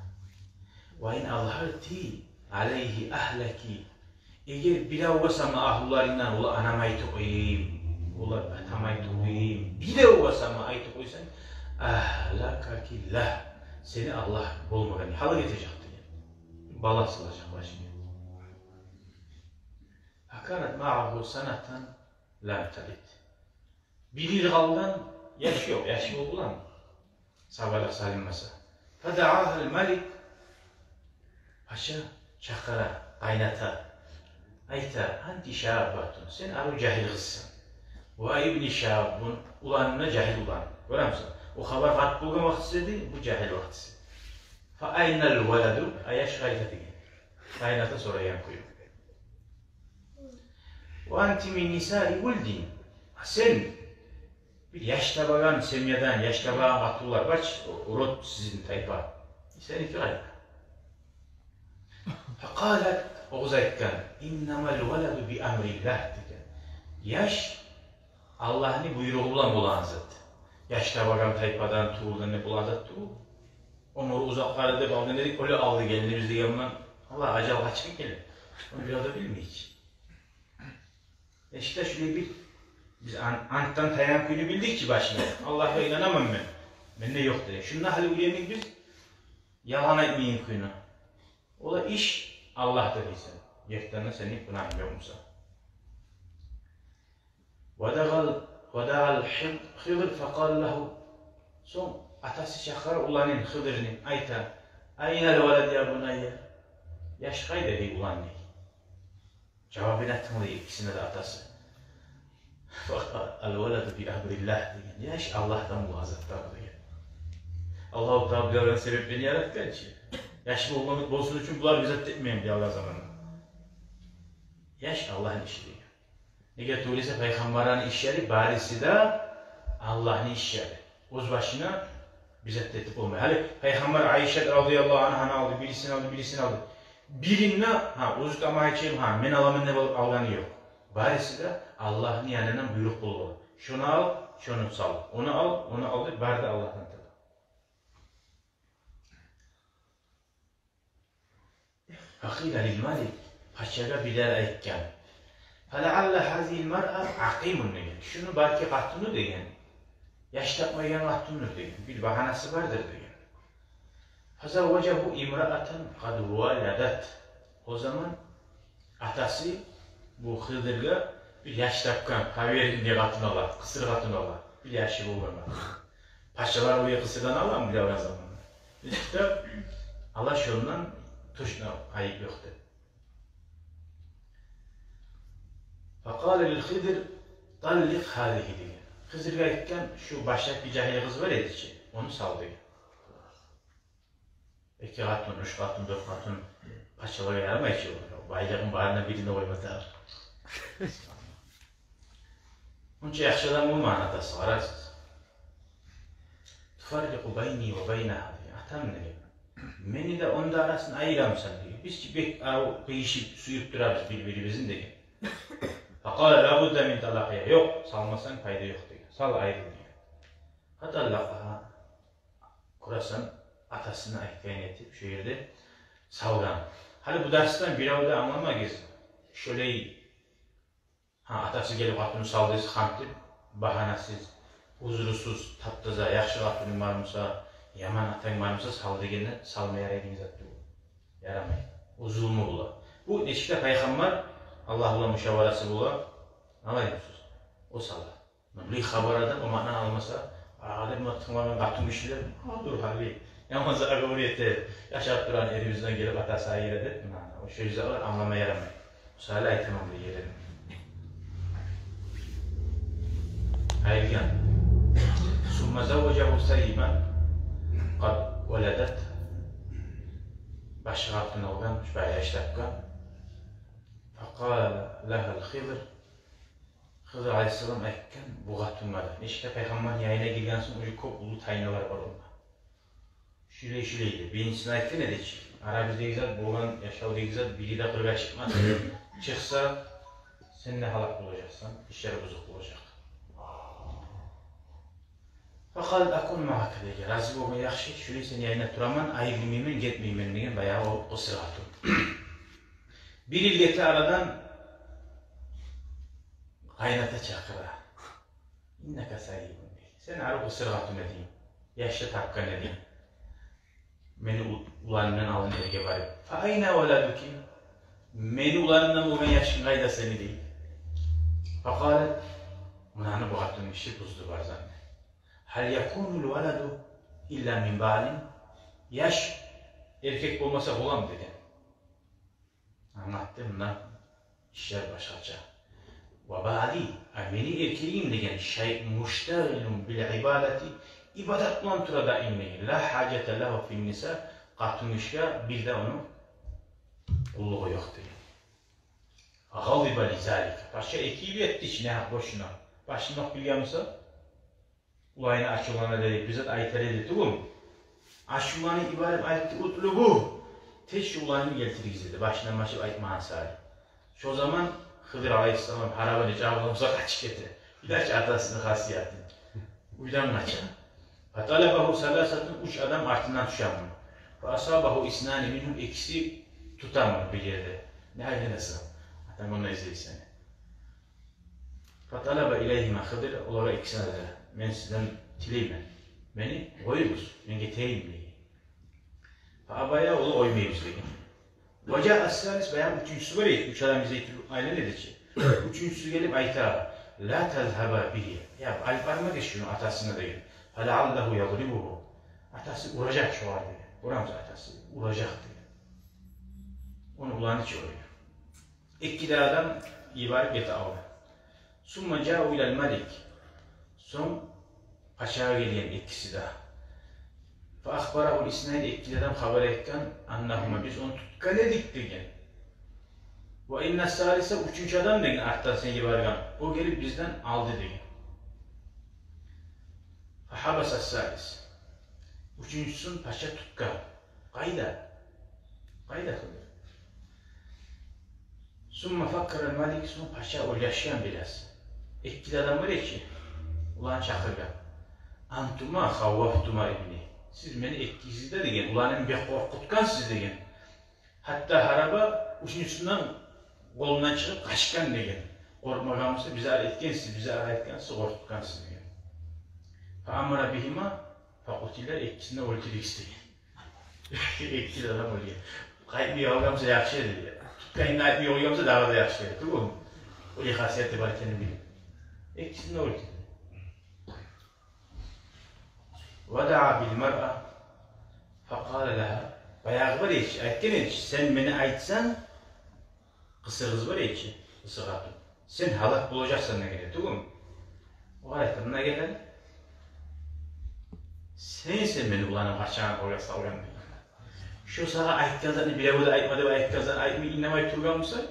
Ва ин азгьарти алайгьи агьлаки, эгер биревге сама агьлуларынгдан, ола анам айтып къояйым, ола атам айтып къояйым, биревге сама айтып къойсанг, агьлакакиллагь, сени Аллагь болмагъан гьалгъа гетежек деген. Бала сылажакъ башынга. كانت معه سنة لم تلد. Бир йыл къалгъан, яш ёкъ, яш ёкъ улан. Сабалыкъ салынмаса. فدعاها الملك. Пача чакъыра, къайната. Айта: أنت شابة, сен арив жагьил къызсан. وابني شاب, уланым да жагьил улан. Гёремисен? О хабар къарт болгъан вакътиси эди, бу жагьил вакътиси. فأين الولد, а яш къайда деген. Къайната сорайгъан кюю. وأنت من نساء ولد. Сен бир яш табагъан семьядан, яш табагъан къатынлар бар чы, род сизин тайпа. Сеники къайда? فقالت, о къыз айтгъан: إنما الولد بأمر الله, деген. Яш Аллагьны буйругъу булан болагъан зат. Яш табагъан тайпадан тувулгъан деп болагъан зат тюгюл. Оьмюр узакъ къалыр деп алгъан эдик, оьле къалды гелинибиз деген булан. Аллагь, ажал къачан геле? Ону бир де билмей чи. Эшикде шулай бир, биз ан-, анттан тайгъан кюйню билдик чи башында. Аллагьгъа инанаман мен. Менде ёкъ деген. Шунда гьали уьйрендик биз ялгъан айтмайгъан кюйню. О да иш Аллагьда дейсен. Гертиден де сени гюнагьынг ёкъ буса. ودعا ال-, ودعا الخ-, الخضر فقال له. Сонг атасы чакъыра уланын, Хыдырны, айта: أين الولد يا بني؟ Яш къайда дей, улан дей. Жавабын айтгъан дей экисине де атасы. فقال: الولد بأمر الله, деген. Яш Аллагьдан болагъан затдыр деген. Аллагьу Таала буланы себепден яратгъан чы. Яш болгъан болсун учун булар бир зат этмеген дей Аллагь заманда. Яш Аллагьны иши деген. Неге тюгюл эсе, пайхаммарланы ишлери бариси де Аллагьны ишлери. Оьз башына бир зат этип болмай. Гьали пайхаммар Айшат радияллагьу анханы алды, бирисин алды, бирисин алды. Бирин де, гьа, оьзю тамагъа ичейим, гьа, мен аламан деп алып алгъаны ёкъ. Бариси де Аллагьны янындан буйрукъ болгъан. Шону ал, шону сал. Ону ал, ону ал деп, бары да Аллагьдан тапа. فقيل للملك, пачагъа бирлери айтгъан: فلعل هذه المرأة عقيم, деген. Шуну балики къатыны, деген. Яш тапмайгъан къатыны, деген. Бир багьанасы бардыр, деген. فزوجه امرأة قد ولدت. О заман атасы бу Хыдыргъа бир яш тапгъан, хабарындай къатын ала, къысыр къатын ала, бир яшы болгъан. Пачалар о къысырдан аламы бир алгъан заманда? Бир де ала, шондан тюшюне айып ёкъ деп. فقال للخضر: طلق هذه, деген. Хыдыргъа айтгъан: шу башдагъы жагьил къыз бар эди чи, ону сал, деген. Эки къатын, уьч къатын, дёрт къатын пачалагъа ярамай чы, байлыгъын барын да бирине къойма тарыкъ. Онча яхшы адам болмагъан атасы, къарайсыз. تفرق بيني وبينها, деген. Атам, деген, мени де, ону да арасын айырамысан, деген. Биз чи бек арив къыйышып, сююп турабыз бир-бирибизни, деген. فقال: لا بد من طلاقها. Ёкъ, салмасанг пайда ёкъ, деген. Сал, айыр, деген. فطلقها. Гёресен, атасына айтгъан этип, шо ерде салгъан. Гьали бу дарсдан бирев де англамагъыз, шолай, гьа, атасы гелип къатыны сал десе, къантип, багьанасыз, узрусуз, таптаза, яхшы къатынынг бар буса, яман атанг бар буса, сал дегенде салма ярайгъан зат тюгюл. Ярамай. О зулму бола. Бу нечик де пайхаммар, Аллагь булан мушаварасы бола, алаймысыз? О сала. Булай хабар адам о маънаны алмаса, адам, тынглагъан къатынгишилер, гьа, дур гьали, яман зат гьали эте, яшап турагъан эрибизден гелип атасы айыра деп, муна, о шо затлар англама ярамай. Мисал айтаман бу ерде. Айыргъан. ثم زوجه ثيبا قد ولدت. Башгъа къатын алгъан, шо яш тапгъан. فقال لها الخضر. Хыдыр алайгьиссалам айтгъан бу къатынгъа да. Нечик де пайхаммарны янына гирген сонг, уже кёп уллу тайналар бар онда. Шулай-шулай деп. Биринчисин айтгъан эди чи. Арабыздагъы зат болгъан, яшавдагъы зат, бири де къыргъа чыкъмады. Чыкъса, сен де гьалак болажакъсан, ишлер бузукъ болажакъ. فقالت: أكون معك, деген. Рази болгъан, яхшы, шулай сени янынга тураман, айрылмайман, гетмеймен, деген баягъы о къысыр къатын. Бир йыл гете арадан, къайната чакъыра. إنك ثيب, дей. Сен арив къысыр къатын эдинг. Яш да тапгъан эдинг. Мени у-, уланымдан алдын эрге барып. فأين ولدك? Мени уланымдан болгъан яшынг къайда сени, дей. Факъалат, мунаны бу къатын гиши бузду бар затны. Гьал якунул валаду илла мин баълин? Яш эркек болмаса боламы деген. Англатды, мунда ишлер башгъача. Ва баъли, а мени эркегим деген, шай муштагъилун бил ибадати, ибадат булан тура даим деген. Ла гьажата лагьу фин ниса, къатын гишиге бир де ону къуллугъу ёкъ деген. Гъадиба ли залика. Пача экиюв этди чи, не гьакъ бошуна. Башын ёкъ билген буса, уланына ачувлана деп бир зат айтар эди тюгюлмю? Ачувланып йиберип айтды: «Утлубу, тез шу уланымны гелтиригиз», — деди, башындан башлап айтмагъан саялы. Шо заман Хыдыр алайгьиссалам гьарабаны жавлап къачып гете. Бир де атасыны хасияты. Уьйден къача. Фаталабагьу саласатун, уьч адам артындан тюше муну. Фаасабагьу иснани мингьум, экиси тута муну бир ерде. Не айланасан? Атанг онда излей сени. Фаталаба илайгьима Хыдыр, олагъа экисине де: «Мен сизден тилеймен, мени къоюгъуз, мен гетейим», — деген. Фаабая, олар: «Къоймайбыз», — деген. Ва жаа ас-салис, баягъы уьчюнчюсю бар эди, уьч адам излей туруп айлана эди чи. Уьчюнчюсю гелип айта: «Ла тазгьаба бигьи, я, алып бармагъыз шуну атасына», — деген. «Фалагьаллагьу язлимугьу, атасы уражакъ шогъар», — деген. Урамса атасы уражакъ деген. Ону уланы чы о деген. Эки де адам йиберип гете алды. Сумма жау илал малик. Сонг пачагъа гелген экиси де. Фа ахбарагьул иснайн, эки де адам хабар этген, аннагьума, биз ону тутгъан эдик деген. Ва инна салиса, уьчюнчю адам деген, артдан сен йиберген, о гелип бизден алды деген. Фа гьабаса салис. Уьчюнчюсюн пача тутгъан. Къайда? Къайда Хыдыр? Сумма факкара малик, сонг пача ойлашгъан бираз. Эки де адам бар эди чи, уланы чакъыргъан. Антума хаввафтума ибни. Сиз мени экигизни де деген, уланымны бек къоркъутгъансыз деген. Гьатта гьараба уьчюнчюсюнден къолундан чыгъып къачгъан деген. Къоркъмагъан буса, бизге ар этгенсиз, бизге ар этгенсиз, къоркъутгъансыз деген. Фа амара бигьима, факъутила, экисин де оьлтюрюгюз деген. Эки де адам оьлген. Къайтмай къалгъан буса яхшы эди. Тутгъанын айтмай къойгъан буса дагъы да яхшы эди. Тюгюлмю? Олай хасияты бар экенин билип, экисин де оьлтюрдю. Ва даа бил маръа факъала лагьа. Баягъы бар эди чи, айтгъан эди чи, сен мени айтсанг, къысыр къыз бар эди чи, къысыр къатын, сен гьалак болажакъсан деген эди, тюгюлмю? Огъар айтды: «Муна гел, сен, сен мени уланымны къачагъан къолгъа салгъан», — деген. Шо сагъа айтгъан затны, биревге де айтма деп айтгъан затны айтмай, иннемей тургъан буса,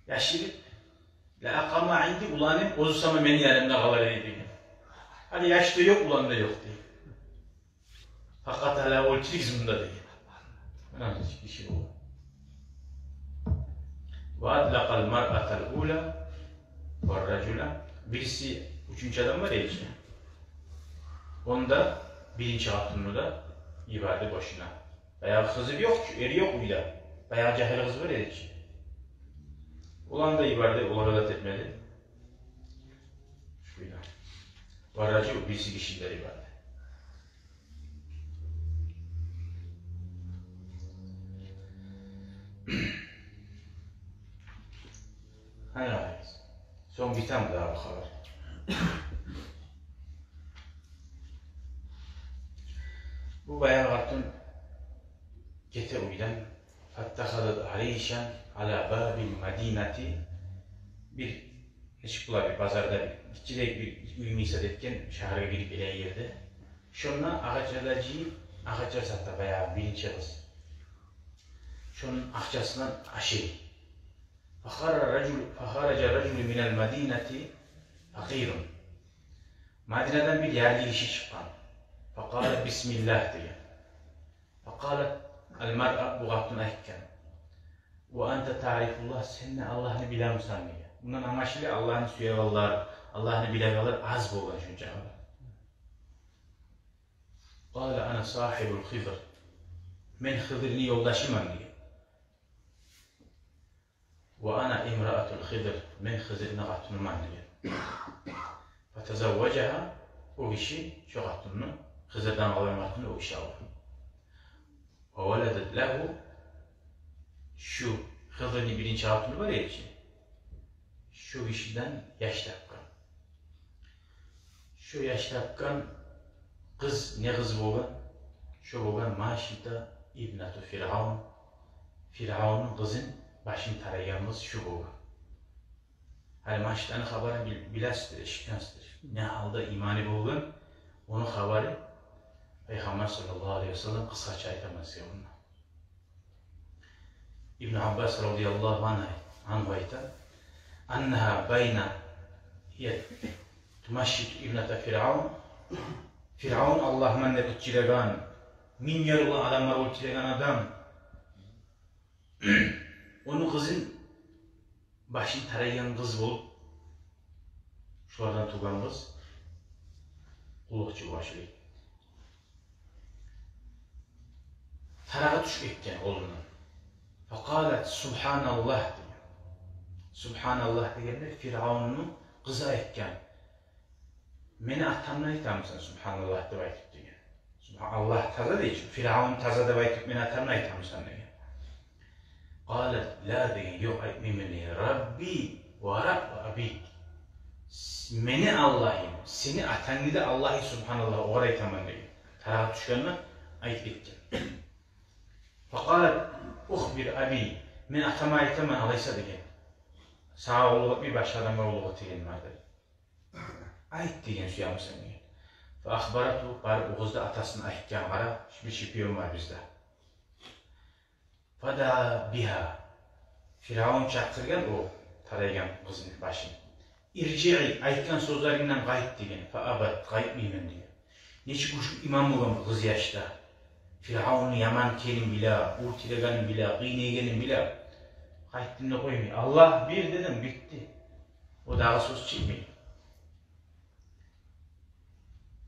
яшырып, ла акъама инди, уланым оьзю сама мени янымда къалар эди деген. Гьали яш да ёкъ, улан да ёкъ деген. Факъатала, оьлтюрюгюз мунда деген. Муна гиши болгъан. Ва атлакъал маръатал ула ва ражула. Бириси, уьчюнчю адам бар эди чи, ону да, биринчи къатынны да йиберди бошуна. Баягъы Хызыр ёкъ чу, эр ёкъ уьйде. Баягъы жагьил къыз бар эди чи, оланы да йиберди, олагъа да тепмеди. Шулай. Ва ражул, бириси гишини де йиберди. Гьана, сонг битеми дагъы бу хабар. Бу баягъы къатын гете уьйден. Фаттахазат аришан ала бабил мадинати. Бир нечик бола, бир базарда бир гиччирек бир уьй мисал этген, шагьаргъа гирип гелеген ерде. Шонда агъачлар да жыйып, агъачлар сата баягъы биринчи къыз. Шону акъчасындан ашай. Фахара ражул, фахаража ражулу минал мадинати факъирун. Мадинадан бир ярлы гиши чыкъгъан. Факъала бисмиллагь деген. Факъалат ал маръа, бу къатын айтгъан: «Ва анта таърифуллагь, сен де Аллагьны билемисен?» — деген. Мундан англашыла, Аллагьны сюегенлер, Аллагьны билегенлер аз болгъан шончакъы. Къала: «Ана сагьибул Хизр». Мен Хизирни ёлдашыман деген. «Ва ана имраатул Хизр», мен Хизирни къатыныман деген. Фатазавважагьа, о гиши шо къатынны, Хизирден алгъан къатынны о гиши алды. Ва валадат лагьу, шу Хизирни биринчи къатыны бар эди чи, Шо гишиден яш тапгъан. Шо яш тапгъан къыз не къыз болгъан? Шо болгъан Машита ибнату Фиръавн. Фиръавнну къызын башын тарайгъан къыз шо болгъан. Гьали Машитаны хабарын бил-, билесиздир, эшитгенсиздир. Не гьалда иманы болгъан, ону хабары Пайхаммар саллаллагьу алайгьи ва саллам къысгъача айтаман сизге мунда. Ибн Аббас радияллагьу ангьу, ангьу айта: «Аннагьа байна гьия тумашшиту ибната Фиръавн». Фиръавн Аллагьман деп ичиреген, минг ярылгъан адамлар оьлтюреген адам, ону къызын башын тарайгъан къыз болуп, шолардан тувгъан къыз къуллукъчу башлай. Тарагъы тюшюп гетген къолундан. «Факъалат субгьаналлагь» деген. «Субгьаналлагь» дегенде Фиръавнну къызы айтгъан. «Мени атамны айтамысан субгьаналлагь деп айтып?» деген. «Субгьа-, Аллагь таза дей чи, Фиръавн таза деп айтып, мени атамны айтамысан?» деген. «Къалат ла» деген. «Ёкъ, айтмайман» деген. «Рабби ва рабба абик». С-, мени Аллагьым, сени атангны да Аллагьы субгьаналлагь, огъар айтаман деген. Тарагъы тюшгенде айтып гетген. «Факъалат ухбир аби». «Мен атама айтаман алайса» деген. «Сагъа къуллукъ этмей, башгъа адамгъа къуллукъ этеген бар» деген. «Айт» деген, «сюемисен» деген. «Фаахбарату», барып о къыз да атасына айтгъан, къара, бир шпион бар бизде. «Фадаа бигьа». Фиръавн чакъыргъан о тарайгъан къызны башын. «Иржиъи», айтгъан сёзлерингден къайт деген. «Фаабат», къайтмайман деген. Нечик гючлю иман болгъан бу къыз яшда. Фиръавнну яман экенин биле, оьлтюрегенин биле, къыйнайгъанын биле. Къайтдым деп къоймай. «Аллагь бир» дедим, битди. О дагъы сёз чыкъмай.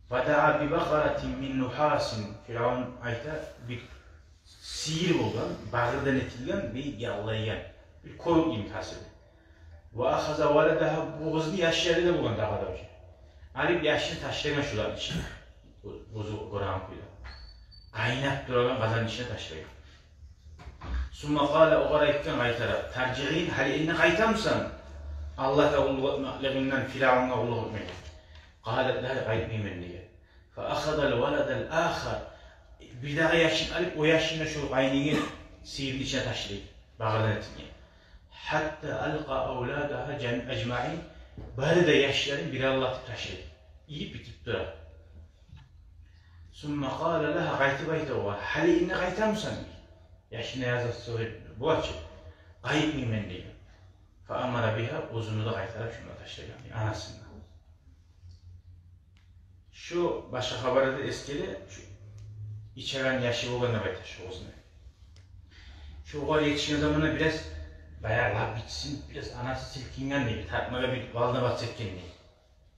«Фадаа би бакъаратин мин нухасин». Фиръавн айта, бир сыйыр болгъан, багъырдан этилген, бир яллайгъан, бир кёрюк йимик хасили. «Ва ахаза валадагьа», бу къызны яшлары да болгъан дагъы да уже. Алып яшын ташлагъан шуланы ичине. Оьзю гёреген кюйде. Къайнап турагъан къазанны ичине ташлагъан. «Сумма къала», огъар айтгъан къайтарып: «Таржиъин, гьали энни къайтамысан Аллагьгъа къуллукъ этмеклигингден Фиръавнгъа къуллукъ этмеге?» «Къалат ла», къайтмайман деген. «Фаахазал валадал ахар». Бир дагъы яшын алып, о яшын да шо къайнайгъан сыйырны ичине ташлай, багъырдан этилген. «Гьатта алкъа авладагьа жам-, ажмаин». Бары да яшларын бир аллатып ташлай. Ийип битип тура. «Сумма къала лагьа», къайтып айта огъар: «Гьали энни къайтамысан?» дей. Яшына языкъ сыгъып, булачы, «Къайтмайман» деген. «Фаамара бигьа», оьзюню де къайтарып шунда ташлагъан дей, анасына. Шо башгъа хабарда да эсгере, шо ичеген яшы болгъан деп айта шо къызны. Шо огъар етишген заманда бираз, баягъы лап битсин, бираз анасы силкинген дей, тартмагъа бир волноваться этген дей.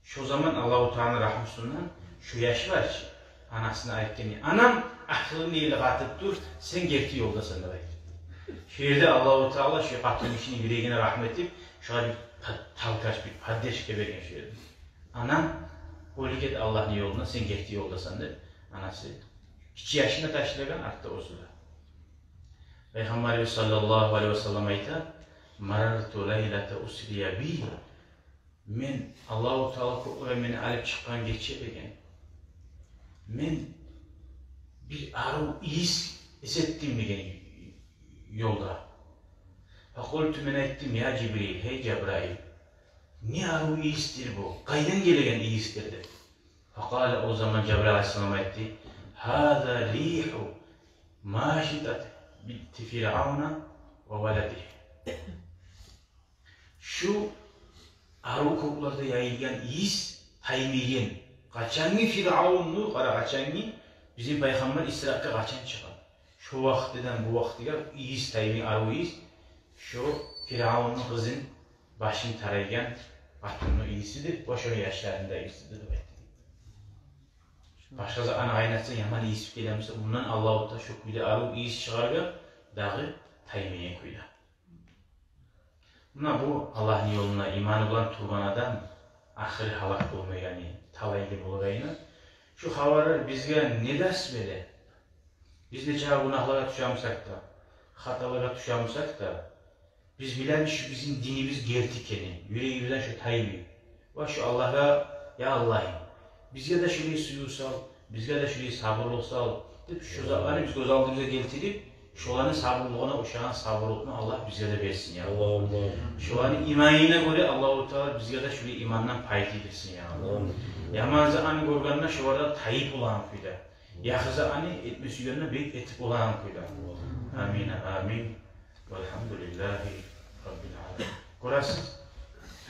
Шо заман Аллагьу Тааланы рагьмусундан шо яш бар чы, анасына айтгъан: «Анам, ахырынгны эле къатып тур, сен герти ёлдасан», — деп айтып. Шо ерде Аллагьу Таала шо къатынгишини юрегине рагьму этип, шогъар бир па-, толкач, бир поддержка берген шо ерде. «Анам, оьлюп гет Аллагьны ёлунда, сен герти ёлдасан», — деп, анасы гиччи яшына ташлагъан, артда оьзю де. Пайхаммарыбыз саллаллагьу алайгьи ва саллам айта: «Марарту лайлата усрия би». Мен, Аллагьу Таала кёклеге мени алып чыкъгъан гече деген, мен бир арив ийис гьис этдим деген ёлда. Факъулту, мен айтдым: «Я Жибрил, гьей Жабраил, не арив ийисдир бу? Къайдан гелеген ийисдир?» — деп. Факъала, о заман Жабраил алайгьиссалам айтды: «Гьаза ригьу Машитат бинти Фиръавна ва валадигьи». Шу арив кёклерде яйылгъан ийис таймайгъан. Къачангъы Фиръавнну, къара, къачангъы бизин пайхаммар Исракъгъа къачан чыгъа, шо вакътиден бу вакътиге ийис таймай, арив ийис. Шо Фиръавнну къызын башын тарайгъан къатынны ийисидир, ва шону яшларыны да ийисидир деп айтды. Башгъа затны къайнатса, яман ийис геле буса, мундан Аллагьу Таала шо кюйде арив ийис чыгъаргъан, дагъы таймайгъан кюйде. Муна бу Аллагьны ёлунда иманы булан тургъан адам ахыры гьалак болмайгъаны, талайлы болагъаны. Шу хабарлар бизге не дарс бере? Биз нечакъы гюнагьлагъа тюше бусакъ да, хаталагъа тюше бусакъ да, Биз билебиз шу бизин динибиз герти экенни, юрегибизден шу таймай. Ва шу Аллагьгъа: «Я Аллагьым, бизге де шулай сююв сал, бизге де шулай сабурлукъ сал», – деп, шу затланы биз гёз алдыбызгъа гелтирип, шоланы сабурлугъуна ошагъан сабурлукъну Аллагь бизге де берсин, я Аллагь. Аллагьумма. Шоланы иманыгъа гёре Аллагьу Таала бизге де шулай имандан пай тийдирсин, я Аллагь. Амин. Яман затны гёргенде шолардан тайып болагъан кюйде, яхшы затны этме сюйгенде бек этип болагъан кюйде. Амин, амин. Валгьамдулиллагьи раббил аламин. Гёресиз,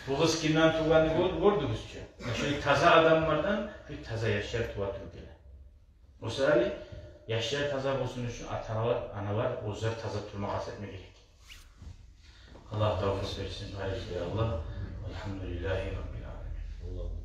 бу къыз кимден тувгъанны гёр-, гёрдюгюз чю. Муна шулай таза адамлардан шулай таза яшлар тува туруп геле. О саялы яшлар таза болсун учун ата-аналар, аналар оьзлер таза турма къаст этме герек. Аллагь тавфикъ берсин, баракаллагь. Валгьамдулиллагьи раббил аламин.